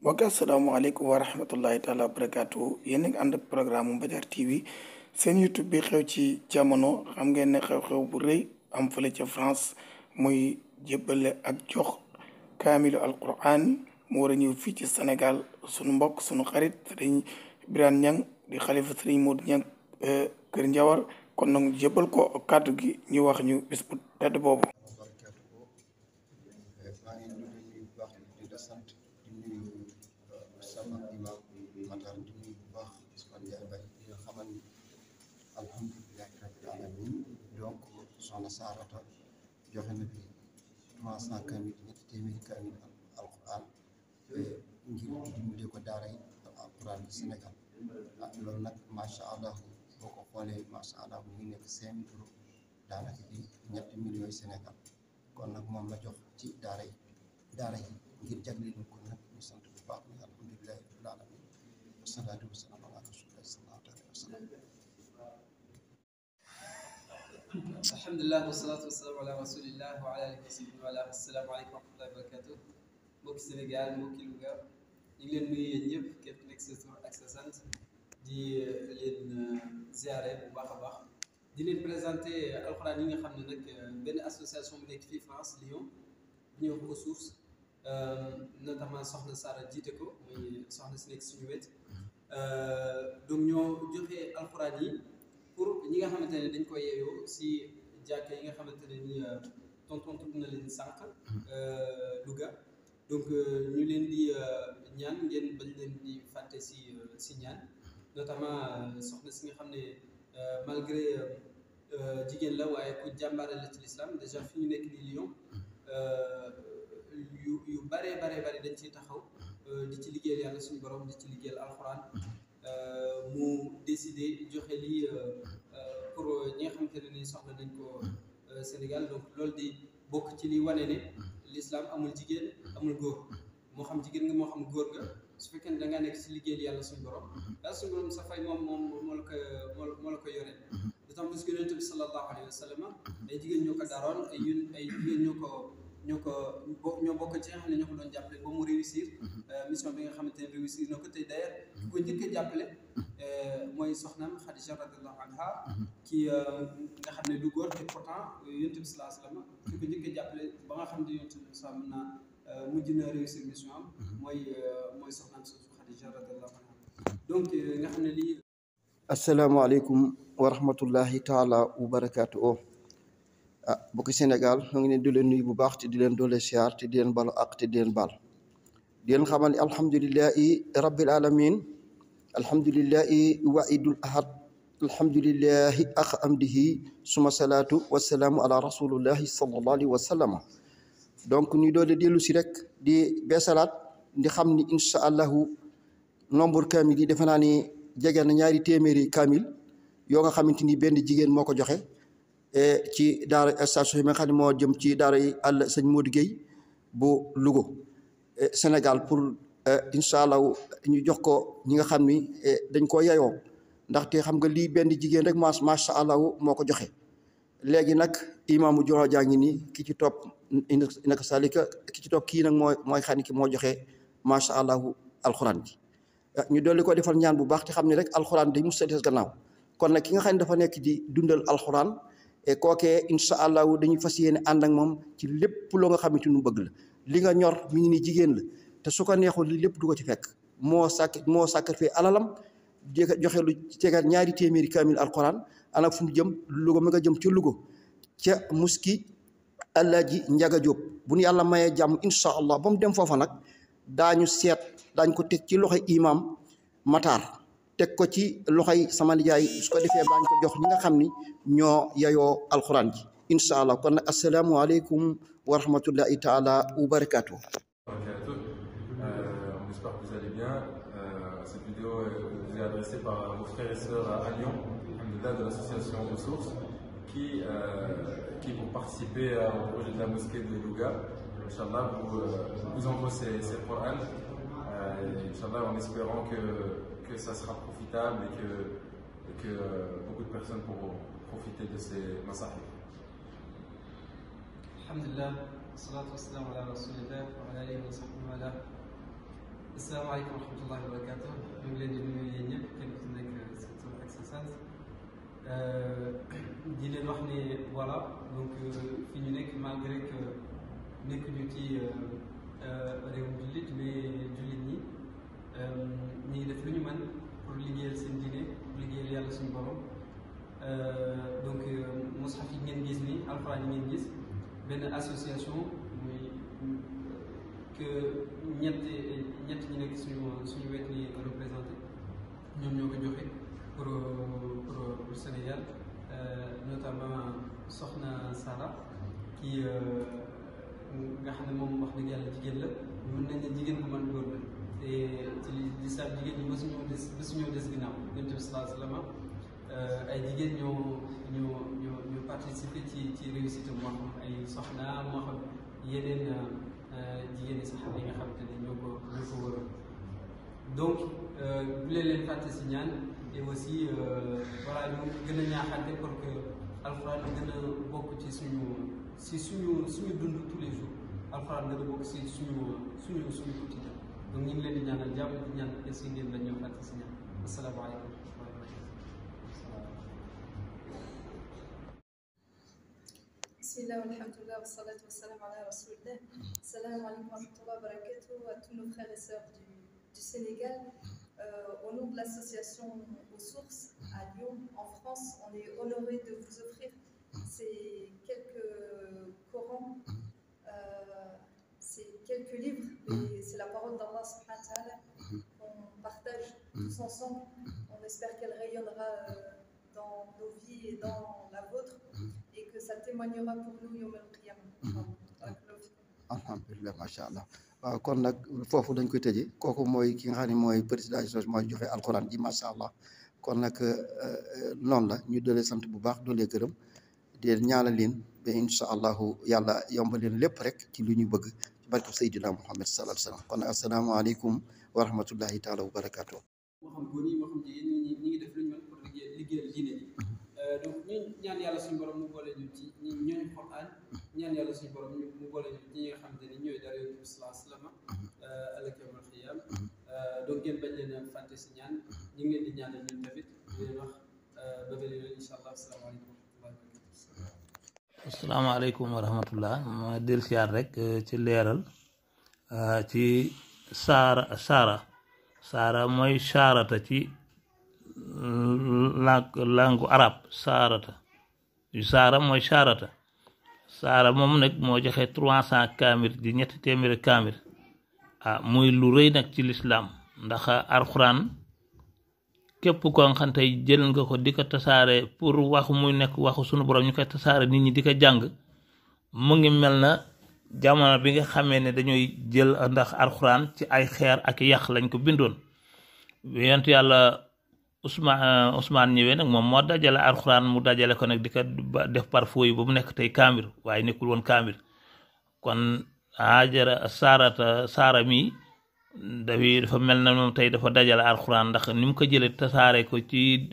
mbokk asalaamaaleykum wa rahmatullahi taala wa barakaatu yéen a ngi ànd ak programme mu Mbadiar TV seen YouTube bi xew ci jamono xam ngeen ne xew-xew bu rëy am fële ca France muy jébbale ak jox kaamilu alquran mu war a ñëw fii ci Sénégal sunu mbokk sunu xarit sëriñ Birane Niang di xalifa sëriñ Modou Niang Kër Njawar kon nag jébbal ko kàddu gi ñu wax ñu bis bu tedd boobu. Alhamdulillahi rabbil alamin donc soxna Sarata joxe na fi 300 kamil ñetti téeméeri kamil alquran ngir dimbale ko daara yi alquran bi Sénégal loolu nag macha allah boo ko xoolee macha allah mu ngi nekk 5 000 euros daanaka ci ñetti millions Sénégal kon nag moom la jox ci daara yi ngir jagleel ko nag ñu sant bu baax ni alhamdulillahi rabbil alamin wasalaatu wasalaam ala rasulillah sallallahu alayhi wa sallam. alhamdulilah wasalaatu wasalaamu ala rasulillah wa ala alihi wa sahbihi wa ala asalaamaaleykum wa rahmatullahi wa barakatuh mbokki Sénégal mbokki Louga ñu ngi leen nuyu yéen ñëpp képp nekk sa tur ak sa sant di leen ziare bu baax a baax di leen présenté alxuraan yi nga xam ne nag benn association bu nekk fii France Lyon bu ñëw ko source notamment soxna Sara jiite ko muy soxna si nekk suñu wet donc ñoo joxe alxuraan yi pour ñi nga xamante ne dañ koy yeeyoo si jàkka yi nga xamante ne ni tonton tudd na leen sànq Louga donc ñu leen di ñaan ngeen bañ leen di fàtte si ñaan notamment soxna si nga xam ne malgré jigéen la waaye ku jàmbaare la ci l'islam déjà fi ñu nekk nii Lyon yu bare dañ ciy taxaw di ci liggéeyal yàlla suñu borom di ci liggéeyal alxuraan mu décidé joxe lii pour ñi nga xamante ne ni soxla nañ ko Sénégal donc loolu di bokk ci li wane ne l'islam amul jigéen amul góor moo xam jigéen nga moo xam góor nga su fekkee ne da ngaa nekk si liggéeyal yàlla suñu borom yàlla suñu borom sa fay moom moo la ko yoree d'autant plus que yonent bi sallallahu alayhi wa sallam ay jigéen ñoo ko daroon ay jigéen ñoo bokk ci nga xam ne ñoo ko doon jàppale ba mu réussir mission bi nga xamante ne réussir na ko tey d'ailleurs ki ko njëkk a jàppale mooy soxnaam Khadija radiyallahu anha ki nga xam ne du góor te pourtant yonent bi sallallahu alayhi wa sallam ki ko njëkk a jàppale ba nga xam ne yonent bi sa mën naa mujj na réussir mission am mooy soxnaam su Khadija radiyallahu anha donc nga xam ne lii asalaamaaleykum wa rahmatullahi taala wa barakaatu bokki Sénégal ñoo ngi leen di leen nuyu bu baax te di leen doole siyaar te di leen balu ak te di leen baal di leen xamal ne alhamdulillahi rabbil alamin alhamdulillahi waidul ahad alhamdulillahi ax amdihi suma salaatu wasalaamu ala rasulillahi sallallahu alayhi wa sallam donc ñu doole dellu si rek di beesalaat di xam ni incha allahu nombre kamil yi defe naa ni jege na ñaari téeméeri kamil yoo nga xamante ni benn jigéen moo ko joxe ci daara station yi nga xam ne moo jëm ci daara yi àll sëñ Modou Guèye bu Louga Sénégal pour incha allah ñu jox ko ñi nga xam ni dañ koo yeyoo ndaxte xam nga lii benn jigéen rek macha allah moo ko joxe léegi nag imaamu Joro jaa ngi nii ki ci topp naka salika ki ci topp kii nag mooy xam ni ki moo joxe macha allah alxuraan bi ñu dolli ko defal ñaan bu baax te xam ne rek alxuraan day musta des gannaaw kon nag ki nga xam ne dafa nekk di dundal alxuraan et kookee incha allahu dañuy fas yéene ànd ak moom ci lépp loo nga xamante nu bëgg la li nga ñor mi ngi ni jigéen la te su ko neexul li lépp du ko ci fekk moo sacrifié alalam joxe lu cegaat ñaari téeméeri kaamil alxuraan ana fu mu jëm Louga ma nga jëm ca Louga ca muski Alaaji Njaga Jóob bu nu yàlla mayee jàmm incha allah ba mu dem foofa nag daañ ko teg ci loxoy imam Matar teg ko ci loxoy sama nijaay su ko defee daañ ko jox ñi nga xam ni ñoo yayoo alxuraan ji incha allah kon nag asalaamualeykum wa rahmatullahi taala wa barakatuh. On espère que vous allez bien. Cette vidéo vous est adressée par vos frères et sœurs à Lyon, de l'association Ressources, qui vont participer au projet de la mosquée de Louga. Inch'Allah, vous envoie ces Qur'an. Inch'Allah, en espérant que ça sera profitable et que beaucoup de personnes pourront profiter de ces massacres. Alhamdulillah, salatu wassalam ala rasulillah wa ala alihi wa sahbihi wa ala. asalaamaaleykum wa rahmatullahi wa barakatuh. ñu ngi leen di nuyu yéen ñëpp kenn ku nekk sa tur ak sa sant di leen wax ne voilà donc fi ñu nekk malgré que nekkuñu ci réewum jullit mais jullit ñi ñu ngi def lu ñu mën pour liggéeyal seen diine pour liggéeyal yàlla suñu borom donc mushaf yi ngeen gis ni alxuraan yi ngeen gis benn association muy que ñett ñi nekk suñu wet ni représenté ñoom ñoo ko joxe pour Sénégal notamment Soxna Sara qui nga xam ne moom wax dëgg yàlla jigéen la mën nañ ne jigéen bu mën góor la te ci lislaam jigéen ñi mësuñoo des ginnaaw Yonent bi sallallahu alayhi wa sallam ay jigéen ñoo participer ci réussite moo xam ay soxna moo xam yeneen jigéen ñi sax yi nga xamante ne ñoo ko wëroon donc bu leen fàtte si ñaan et aussi voilà ñu gën a ñaaxante pour que alxuraan gën a bokk ci suñu dund tous les jours alxuraan gën a bokk si suñu quotidien donc ñu ngi leen di ñaanal jàmm di ñaan est-ce que ngeen la ñoo fàtte si ñaan asalaamaaleykum. Bismillah, alhamdulillah, wa salatu wa salam ala rasulillah. Salam alaikum wa rahmatullahi wa barakatuh à tous nos frères et sœurs du Sénégal. Au nom de l'association Aux Sources à Lyon, en France, on est honoré de vous offrir ces quelques Corans, ces quelques livres, et c'est la parole d'Allah subhanahu wa ta'ala qu'on partage tous ensemble. On espère qu'elle rayonnera dans nos vies et dans la vôtre, et que ça témoignera pour nous yawm al-qiyamah. alhamdulilah macha allah waaw kon nag foofu dañ koy tëjee kooku mooy ki nga xam ne mooy président mooy joxe alxuraan ji macha allah kon nag noonu la ñu doole sant bu baax doole gërëm di ñaanal leen ba incha allahu yàlla yombal leen lépp rek ci lu ñu bëgg ci barke Seydina Muhammad sallallahu alayhi wa sallam kon asalaamaaleykum wa rahmatullahi taala wa barakaatu. moo xam góor ñi moo xam jigéen ñi ngi def lu ñu mën pour liggéeyal diine ji donc ñu ñaan yàlla suñu borom mu boole ñu ci ñooñu Alxuraan ñaan yàlla suñu borom mu boole ñu ci ñi nga xamante ni ñooy dara Yonent bi sallallahu alayhi wa sallam ëllëg yawmal qiyaam donc ngeen bañ leen a fàtte si ñaan ñu ngi leen di ñaanal ñun tamit di leen wax ba beneen yoon incha allah asalaamaaleykum wa rahmatullah ma del siyaar rek ci leeral ci saara mooy saarata ci langue arabe saara mooy saara moom nag moo joxe 300 kaamir di 300 kaamir muy lu rëy nag ci lislaam ndax alxuraan képp ko nga xam tey jël nga ko di ko tasaare pour waxu muy nekk waxu sunu borom ñu koy tasaare nit ñi di ko jàng mu ngi mel na jamono bi nga xamee ne dañuy jël ndax alxuraan ci ay xeer ak yàq lañ ko bindoon yonent yàlla Ousmane ñëwee nag moom moo dajale alxuraan mu dajale ko nag di ko def par fooy ba mu nekk tey kaamir waaye nekkul woon kaamir kon Haajara saara mi dafa mel na moom tey dafa dajale alxuraan ndax ni mu ko jëlee tasaare ko ci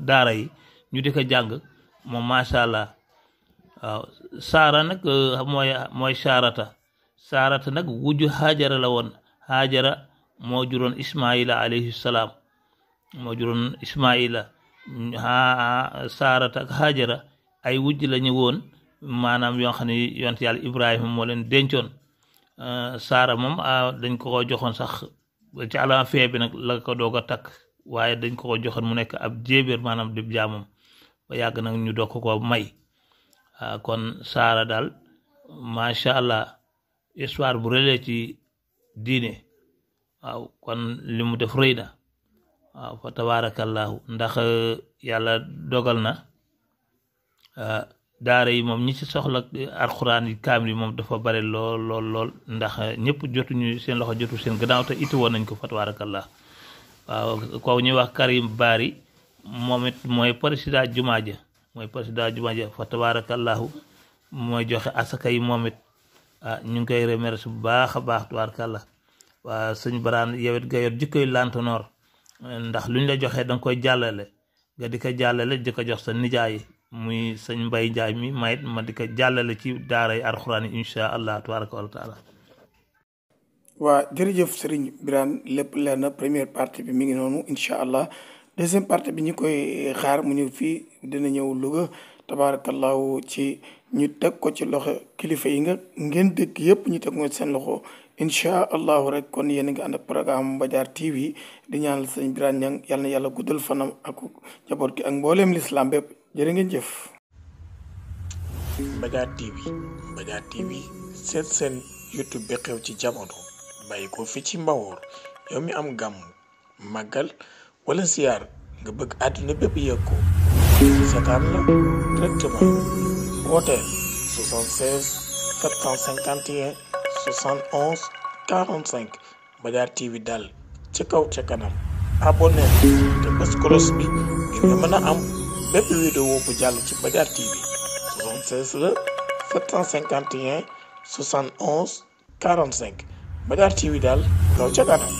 daara yi ñu di ko jàng moom macha allah waaw saara nag mooy saarata nag wujju Haajara la woon Haajara moo juróon Ismaila alayhi salaam saarata ak Haajara ay wujj la ñu woon maanaam yoo xam ne yonent yàlla Ibrahima moo leen dencoon saara moom dañ ko joxoon sax ci ala fee bi nag la ko doog a takk waaye dañ ko joxoon mu nekk ab jéebéer maanaam di jaamam ba yàgg nag ñu doog ko may kon saara daal macha allah histoire bu rëy ci diine waaw kon li mu def rëy na waaw fa tabarakallahu ndax yàlla dogal na daara yi moom ñi ci soxla alxuraan yi kaamil yi moom dafa bare lool ndax ñëpp jotuñu seen loxo jotu seen gannaaw te iti woon nañ ko fa tabarakallah waaw kaw ñuy wax Karim Bari moom it mooy président jumaa ja fa tabarakallahu mooy joxe asaka yi moom it ñu ngi koy remercier bu baax a baax tabarakallah waa sëñ Baraan yow it nga yor jikkoy lantonoor ndax luñ la joxee danga koy jàllale nga di ko jàllale di ko jox sa nijaay muy sëñ Mbay Njaay mi mayit ma di ko jàllale ci daara yi alxuraan yi insha allah tabaraka wa taala waa jërëjëf Serigne Birane lépp leer na première partie bi mi ngi noonu incha allah deuxième partie bi ñu koy xaar mu ñëw fii dina ñëw Louga tabarakallahu ci ñu teg ko ci loxo kilifa yi nga ngeen dëkk yëpp ñu teg ko seen loxo incha allahu rek kon yéen a ngi ànd ak programme Mbadiar TV di ñaanal Serigne Birane Niang yal na yàlla guddal fanam ak njaboot gi ak mbooleem l'islam bépp jërë ngeen jëf. Mbadiar TV seet seen YouTube bi xew ci jamono bàyyi ko fi ci Mbawoor yow mi am gàmm màggal wala siyaar nga bëgg àdduna bépp yëg ko seetaan la directement wooteel 76 751 71 45 Mbadiar TV daal ca kaw ca kanam abonné te bës cloche bi ngir nga mën a am bépp vidéo bu jàll ci Mbadiar TV 76 la 751 71 45 Mbadiar TV daal kaw ca kanam